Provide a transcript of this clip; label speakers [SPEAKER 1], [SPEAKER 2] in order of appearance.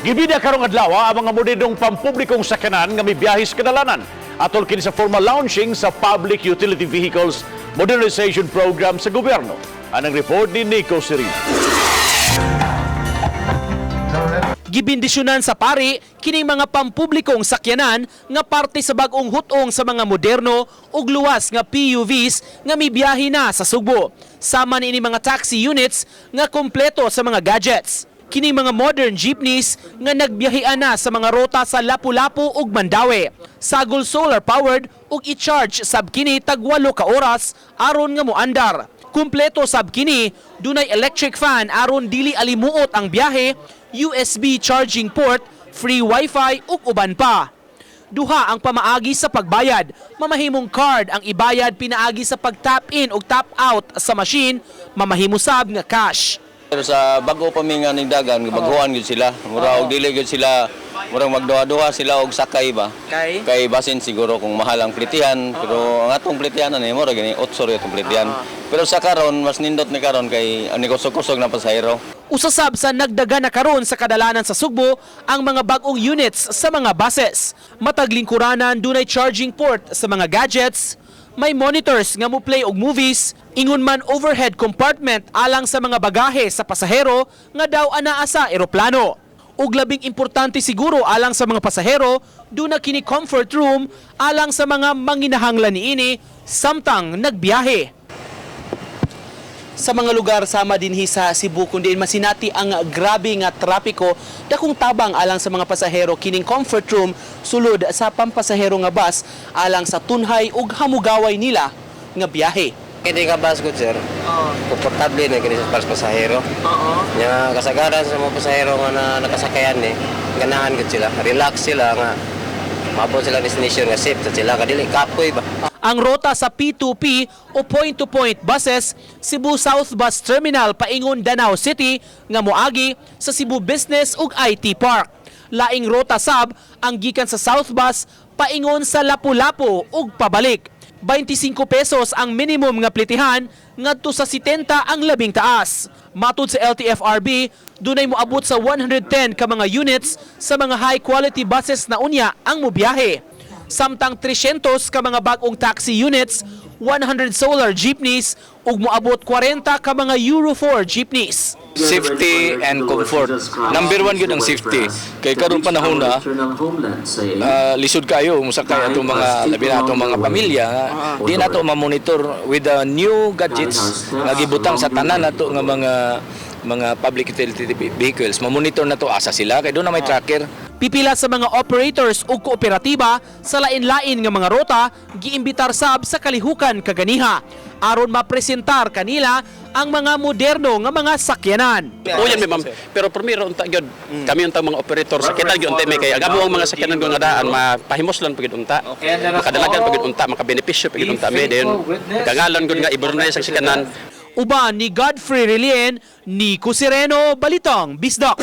[SPEAKER 1] Gibida karong adlaw ang mga modernong pampublikong sakyanan nga mibiyahe sa kadalanan. Atol kini sa formal launching sa Public Utility Vehicles Modernization Program sa gobyerno. Anang report ni Nico Sirino.
[SPEAKER 2] Gibindisyonan sa pari kining mga pampublikong sakyanan nga parte sa bag-ong hutong sa mga moderno ug luwas nga PUVs nga mibiyahe na sa Sugbo. Sama niini mga taxi units nga kompleto sa mga gadgets. Kini mga modern jeepneys nga nagbiyahean na sa mga rota sa Lapu-Lapu ug Mandaue. Sagol solar powered ug i-charge sab kini tag 8 ka oras aron nga moandar. Kumpleto sab kini, dunay electric fan aron dili alimuot ang biyahe, USB charging port, free wifi ug uban pa. Duha ang pamaagi sa pagbayad. Mamahimong card ang ibayad pinaagi sa pag-tap in ug tap out sa machine, mamahimo sab nga cash.
[SPEAKER 3] Pero sa bago pa mi nga nigdagan, baguhan gyud sila. Mura og dili gyud sila, murag magduha-duha sila og sakay ba.
[SPEAKER 2] Kay?
[SPEAKER 3] Kay basin siguro kung mahal ang plitihan, pero ang atong plitihan ani mura gani 8 ra atong plitihan. Pero sa karon mas nindot ni karon kay ang kusog-kusog na pasahero.
[SPEAKER 2] Usasab sa nagdaga na karon sa kadalanan sa Sugbo ang mga bag-ong units sa mga buses. Matag lingkuranan, dunay charging port sa mga gadgets, may monitors nga mo play og movies, ingon man overhead compartment alang sa mga bagahe sa pasahero nga daw anaa sa eroplano. Ug labing importante siguro alang sa mga pasahero, duna kini comfort room alang sa mga manginahanglan niini samtang nagbiyahe. Sa mga lugar sama dinhi sa Cebu kun diin masinati ang grabe nga trapiko, dakong tabang alang sa mga pasahero kining comfort room sulod sa pampasahero nga bus alang sa tunhay ug hamugaway nila nga biyahe.
[SPEAKER 4] Kini nga bus gud, sir. Komportable na kini sa para sa pasahero. Nya kasagaran sa mga pasahero nga na nakasakayan ni, ganahan gud sila. Relax sila nga maabot sila destination nga safe sa sila kadili kapoy ba.
[SPEAKER 2] Ang rota sa P2P o point-to-point buses, Cebu South Bus Terminal paingon Danao City nga moagi sa Cebu Business ug IT Park. Laing rota sab ang gikan sa South Bus paingon sa Lapu-Lapu ug pabalik. 25 pesos ang minimum nga plitihan ngadto sa 70 ang labing taas. Matud sa LTFRB, dunay moabot sa 110 ka mga units sa mga high quality buses na unya ang mobiyahe. Samtang 300 ka mga bag-ong taxi units, 100 solar jeepneys ug moabot 40 ka mga Euro 4 jeepneys.
[SPEAKER 5] Safety and comfort. Number one gyud ang safety. Kay karon panahon na, lisod kayo musakay atong mga, labi na atong mga pamilya, di nato ma-monitor with the new gadgets nga gibutang sa tanan nato nga mga public utility vehicles. Ma-monitor nato asa sila kay duna may tracker.
[SPEAKER 2] Pipila sa mga operators ug kooperatiba sa lain-lain nga mga rota giimbitar sab sa kalihukan kaganiha aron mapresentar kanila ang mga moderno nga mga sakyanan.
[SPEAKER 6] O yan, ma'am. Pero primero unta gyud kami unta mga operator sakyanan gyud unta may kay ang amo ang mga sakyanan gyud nga daan mapahimos lang pagid unta. Makadalagan pagid unta, makabenepisyo pagid unta mi din. Kangalan gyud nga i-modernize ang sakyanan.
[SPEAKER 2] Uban ni Godfrey Relien, Nico Sereno, Balitang Bisdak.